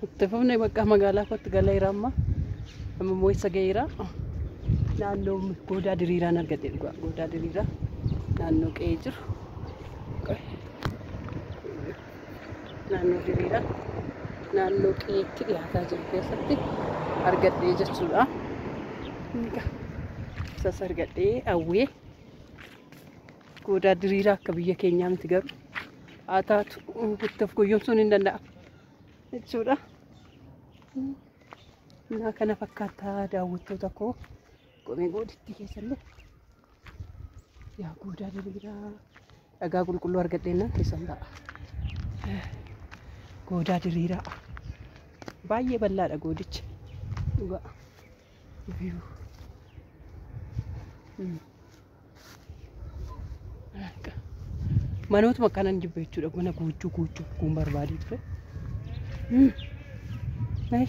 Itti fufnee bakka magaalaa kootti galeera amma. Amma immoo eessa ga'eera? Naannoo goodaa diriiraan argadhe dhugaa. Goodaa diriiraa naannoo qe'ee jiru. Naannoo diriiraa naannoo qe'eetti dhiyaataa jiru keessatti argadhee jechuudha. Isas argadhee hawwee goodaa diriiraa akka biyya keenyaa miti garuu haa taatu itti of goyyomsuun hin danda'amu jechuudha. Innaa kana fakkaataa daawwattoota koo qomee gooditti keessallee yaa goodaa diriiraa dhagaa qulqulluu argadheennaan keessan ta'a. Goodaa diriiraa baay'ee bal'aadha goodichi dhugaa. Manootuma akkanan jibba jechuudha. Mana goojjoo goojjoo kun barbaadee ture. Ay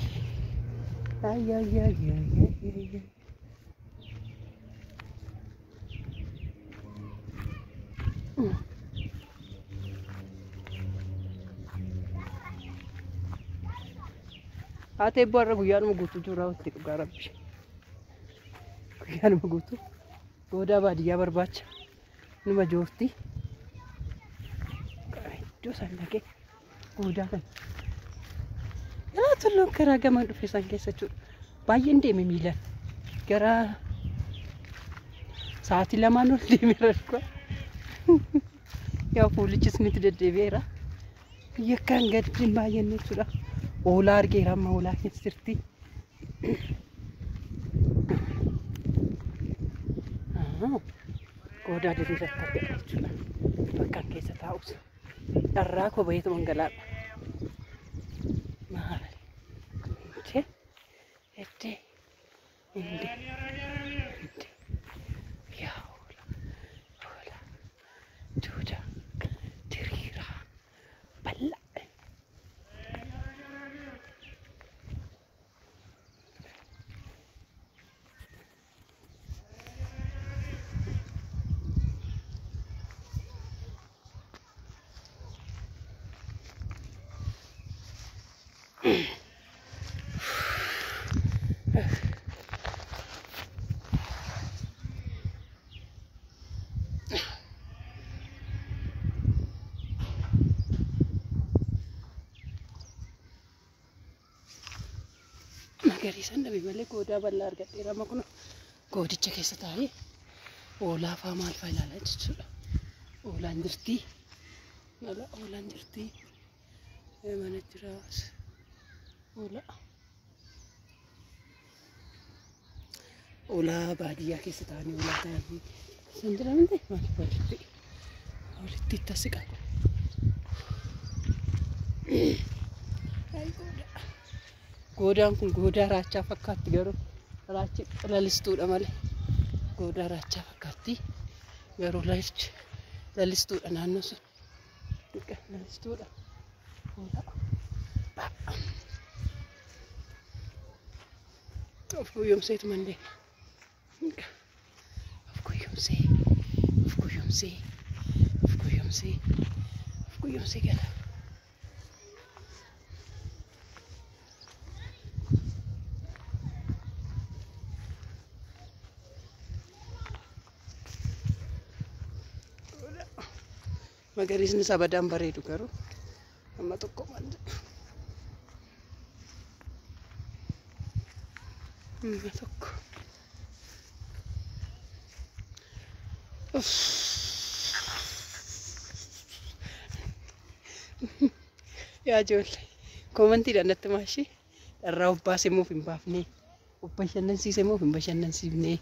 ay ay ay ay ay. Haati eebboo har'a guyyaanuma guutuu jiru raawwatte dhugaa rabbi. Guyyaanuma guutuu goodaa baadiyyaa barbaacha numa joorti. Iddoo isaan dhaqee goodaa kana. Yaa tulluun karaa gama dhufe isaan keessa jechuudha. Baay'een deeme miilaan gara sa'aatii 2 ol deemeera dhugaa. Yaa fuulichis nuti deddeebi'eera. Yakkaan gadi hin baay'anne jechuudha. Hoolaa argeera amma hoolaa keessa jirti. Goodaa diriiratti argadha jechuudha. Bakkaan keessa taa'us. Dharraa koo bayeetu dhangalaadha. Maali? Indee, indee, indee, indee. Yaa hoolaa, hoolaa, duudaa, diriiraa, bal'aa. Magariisaan dhabe malee goodaa bal'aa argadheera amma kun goodicha keessa taa'ee hoolaa fa'aa maal fa'aa ilaalaa jechuudha. Hoolaan jirti. Mala hoolaan jirti. Mana jiraas. Hoolaa. Hoolaa baadiyyaa keessa taa'anii hoolaa ta'anii. Isaan jedhamte maal walitti walitti itti siqa. Ay goodaa. Goodaan kun goodaa raachaa fakkaatti garuu raachi lalistuudha malee goodaa raachaa fakkaatti garuu lalistuudha naannoo sun lalistuudha. Of guyyoomseetu mandee of guyyoomsee of guyyoomsee of guyyoomsee of guyyoomsee gala. Magariisni isaa badaan bareedu garuu amma tokko maal jedhu. Amma tokko. Yaa ijoollee koomantiidhaan natti maashii dharraa obbaasee moo hin baafnee of bashannansiisee moo hin bashannansiifnee.